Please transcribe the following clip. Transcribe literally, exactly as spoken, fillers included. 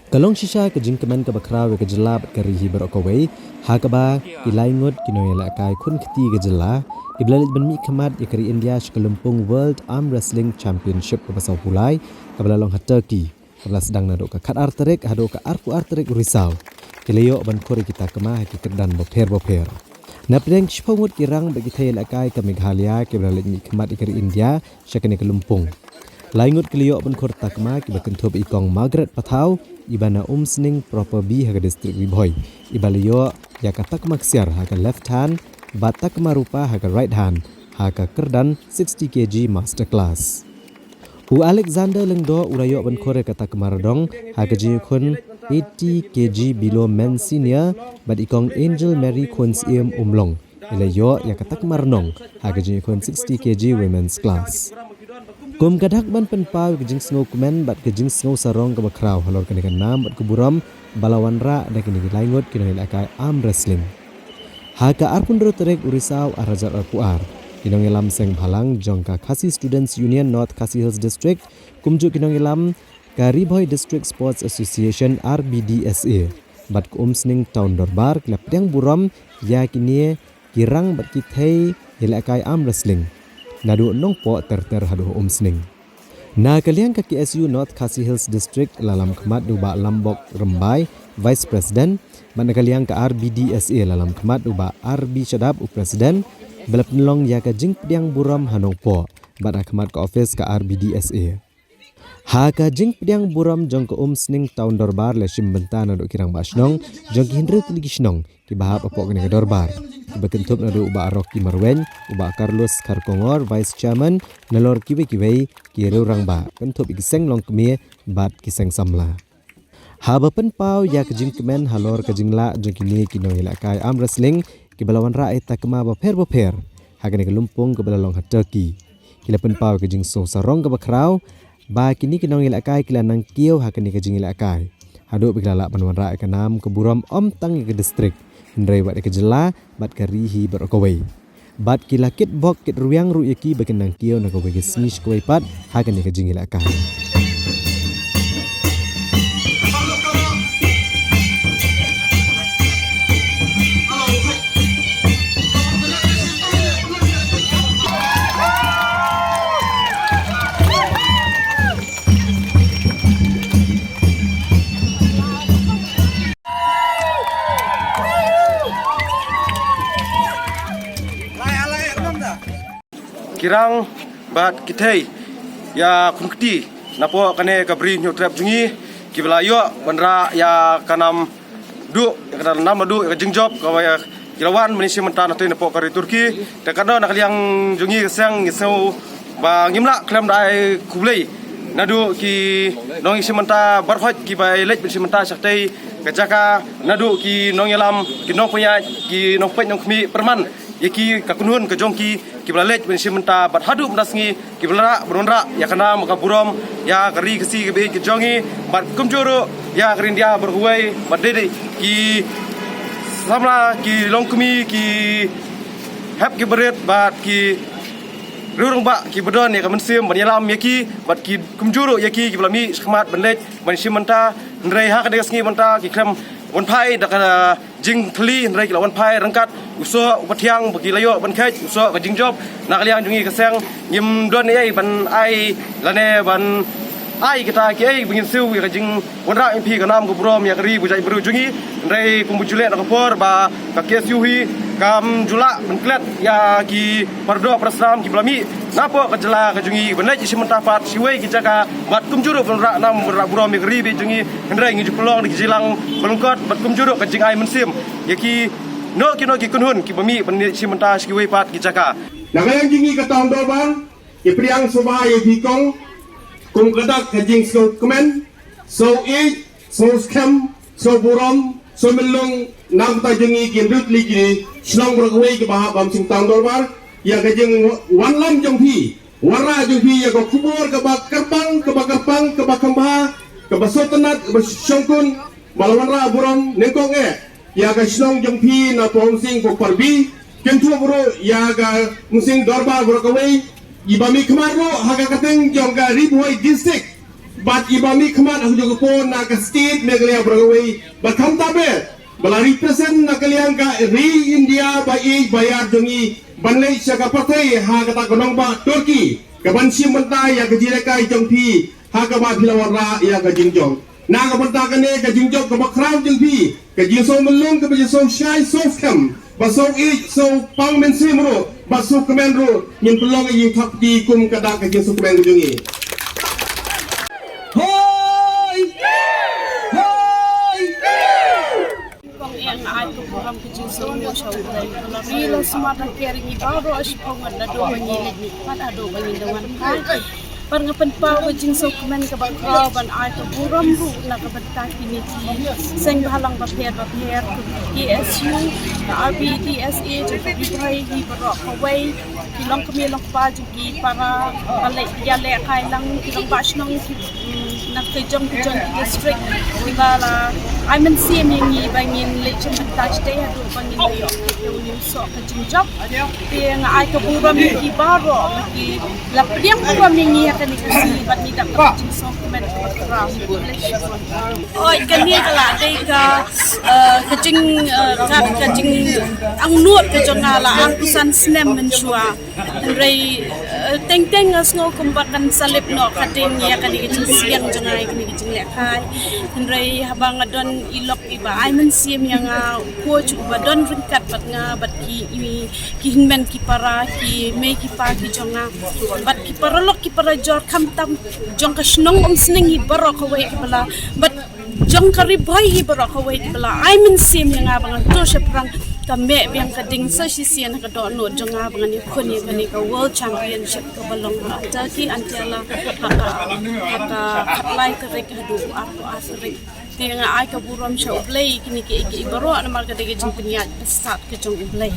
Ka long shisha ka jingkmen kaba khraw ïa ka jylla bad ka ri hi baroh kawei, ha kaba ki lai ngut ki nongïalehkai khun kti ka jylla kiba la leit ban mihkhmat ïa ka ri India sha ka lympung World Arm Wrestling Championship kaba sawphew lai, kaba la long ha Turkey, kaba la sdang naduh ka khatar tarik haduh ka arphew ar tarik u Risaw. Ki la ïoh ban khur ïa ki takma ha ki kyrdan bapher bapher. Na pdeng shiphew ngut ki rang bad ki thei ïalehkai ka Meghalaya kiba la leit mihkhmat ïa ka ri India sha kane ka lympung. Lai ngut ki la ïoh ban khur takma kiba kynthup i Kong Margaret Pathaw, iba na Umsning Proper B ha ka district Ri Bhoi, iba la ïoh ïa ka takma ksiar ha ka left hand bad takma rupa ha ka right hand ha ka kyrdan sixty K G master class. U Alexander Lyngdoh u la ïoh ban khur ïa ka takma ardong ha ka jingïakhun eighty K G below men senior, bad i Kong Angel Mary Khunsyiem Umlong i la ïoh ïa ka takma rnong ha ka jingïakhun sixty K G women's class. Kum ka dak ban pynpaw ïa ka jingsngewkmen bad ka jingsngewsarong kaba khraw halor kane ka nam bad ka burom ba la wanrah da kine ki lai ngut ki nongïalehkai arm wrestling. Ha ka arphew hynriew tarik u Risaw ar hajar arphew ar, ki nongïalam seng bhalang jong ka Khasi Students Union North Khasi Hills District, kumjuh ki nongïalam ka Ri Bhoi District Sports Association, R B D S A, bad ka Umsning Town Dorbar ki la pdiang burom ïa kine ki rang bad ki thei ïalehkai arm wrestling naduh Nongpoh ter ter haduh Umsning. Na ka liang ka K S U North Khasi Hills District la lam khmat da u Bah Lambok Rymbai, Vice President, bad na ka liang ka R B D S A la lam khmat da u Bah R B Shadap, u President, ba la pynlong ïa ka jingpdiang burom ha Nongpoh bad ha khmat ka office ka R B D S A. Ha ka jingpdiang burom jong ka Umsning Town Dorbar la shim bynta naduh ki rangbah shnong jong ki hynriew tylli ki shnong kiba hap hapoh kane ka dorbar, kiba kynthup naduh u Bah Rocky Marwein, u Bah Carlos Kharkongor, Vice Chairman, nalor kiwei kiwei ki riew rangbah, kynthup ïa ki seng longkmie bad ki seng samla. Haba pynpaw ïa ka jingkmen halor ka jinglah jong kine ki nongïalehkai arm wrestling kiba la wanrah ïa takma bapher bapher ha kane ka lympung kaba la long ha Turkey, ki la pynpaw ïa ka jingsngewsarong kaba khraw ba kine ki nongïalehkai ki la nang kiew ha kane ka jingïalehkai haduh ba ki la lah ban wanrah ïa ka nam ka burom ym tang ïa ka district, hynrei wat ïa ka jylla bad ka ri hi baroh kawei. Bad ki la kitbok kitrwiang ruh ïa ki ba kin nang kiew na kawei ka sngi sha kawei pat ha kane ka jingïalehkai. Ki rang bad ki thei ïa khun kti napoh kane ka Bri Hynñiewtrep jong ngi kiba la ïoh ban rah ïa ka nam duh, ïa ka nam la duh, ïa ka jingjop kaba ïa ki la wan ban ïashim bynta na tei napoh ka ri Turkey. Te katno na ka liang jong ngi ka seng ngi sngew ba ngim lah khlem da ai khublei naduh ki nongïashim bynta baroh kiba ïaleit ban shim bynta sha katei ka jaka, naduh ki nongïalam, ki nongpynïaid, ki nongpeit nongkhmih, pyrman ïa ki ka kynhun ka jong ki kiba la leit ban shim bynta bad haduh mynta sngi kiba la rah ban wanrah ïa ka nam ka burom ïa ka ri Khasi kaba ïeit ka jong ngi, bad kumjuh ruh ïa ka ri India baroh kawei, bad dei dei ki samla, ki longkmie, ki hep ki barit bad ki riew rangbah kiba don ïa ka mynsiem ban ïalam ïa ki, bad ki kumjuh ruh ïa ki kiba la mih shakhmat ban leit ban shim bynta, hynrei ha kane ka sngi mynta ki khlem wan phai da ka jingthylli, hynrei ki la wan phai ryngkat u soh u pathiang ba ki la ïoh ban kheit, u soh ka jingjop. Na ka liang jong ngi ka seng ngim don ei ei ban ai lane ban ai kita kiei ba ngin siew ïa ka jingwanrah ïa phi ka nam ka burom ïa ka ri bad jaitbynriew jong ngi. Hynrei kumba ju leh na ka por ba ka K S U hi kam ju lah ban klet ïa ki para doh para snam kiba la mih napoh ka jylla ka jong ngi ban leit shim bynta pat sha kiwei ki jaka bad kumjuh ruh ban rah nam ban rah burom ïa ka ri bad jong ngi. Hynrei ngi ju pynlong da ki jingïalang ba lyngkot bad kumjuh ruh ka jingai mynsiem ïa kino kino ki kynhun kiba mih ban leit shim bynta sha kiwei pat ki jaka. Na ka liang jong ngi ka Town Dorbar, ngi pdiang sngewbha ïa phi kong kum ka dak ka jingsngewkmen, sngewïeit, sngewskhem, sngewburom, sngewmynlong na ka bynta jong ngi ki hynriew tylli ki shnong baroh kawei kiba hap ban shim Town Dorbar, ïa ka jingwanlam jong phi, wanrah jong phi ïa ka khubor kaba kyrpang, kaba kyrpang, kaba kham bha, kaba sngewtynnat, kaba shongkun, ba la wanrah burom nyngkong eh ïa ka shnong jong phi na Umsning Proper B, kynthup ruh ïa ka Umsning Dorbar baroh kawei, iba mihkhmat ruh ha ka kyrteng jong ka Ri Bhoi District. Bad i ba mihkhmat ha kajuh ka por na ka state Meghalaya baroh kawei, bad khamtam eh ba la represent na ka liang ka ri India ba ïeit ba ïar jong ngi ban leit sha ka pyrthei ha kata ka nongbah Turkey, ka ban shim bynta ïa ka jingïalehkai jong phi ha kaba phi la wanrah ïa ka jingjop. Na ka bynta kane ka jingjop kaba khraw jong phi, ka jingsngewlem kaba jingsngewshai sngewskhem, ba sngewïeit sngewpang mynsiem ruh, ba sngewkmen ruh, ngin pynlong ïa ka jingthap kti kum ka dak ka jingsngewkmen ka jong ngi. Hoi! Hoi! Kong ïa nga ai ka burom ka jingsngewnguh sha U Blei. Ka la ri la sumar da ker ïa ngi baroh shiphew ngut naduh ba ngi leit mihpat haduh ba ngin da wan phai. Bad nga pynpaw ka jingsngewkmen kaba khraw ban ai ka burom ruh na ka bynta kine ki seng bhalang bapher bapher, ka K S U, ka R B D S A, jong ka Ri Bhoi hi baroh kawei, ki longkmie longkpa jong ki para ba leh ïalehkai lang, ki rangbah shnong, ki, mm, na ka jong ka jong ki district, kiba la ai mynsiem ïa ngi ba ngin leit shim bynta shatei haduh ba ngin da ïoh ka jingsoh ka jingjop. Te nga ai ka burom ïa ki baroh ba ki la pdiang burom ïa ngi ha kane ka sngi bad ngi dap ka jingsngewkmen kaba khraw. Oi, kane ka la dei ka, eh, ka jing, eh, ka, ka jingangnud ka jong nga la arphew san snem mynshuwa. Hynrei, eh, teng teng nga sngew kumba kan sa lip noh ka ding ïa kane ka jingsngew jong nga ïa kane ka jinglehkai. Hynrei haba nga don i lok iba ai mynsiem ïa nga, u coach uba don ryngkat bad nga, bad ki, i, ki hynmen ki para, ki mei ki pa ki jong nga, bad ki paralok ki parajor khamtam jong ka shnong Umsning hi baroh kawei kiba la, bad jong ka Ri Bhoi hi baroh kawei kiba la ai mynsiem ïa nga ba ngan tur shaphrang, ka meh biang ka ding sa shisien ha ka dohnud jong nga ba ngan ïakhun ïa kane ka World Championship kaba long ha Turkey, Antalya, ha ka, ha ka khatlai tarik haduh arphew ar tarik. Te nga ai ka burom sha U Blei kine kiei kiei baroh namar ka dei ka jingpynïaid bad stad ka jong U Blei.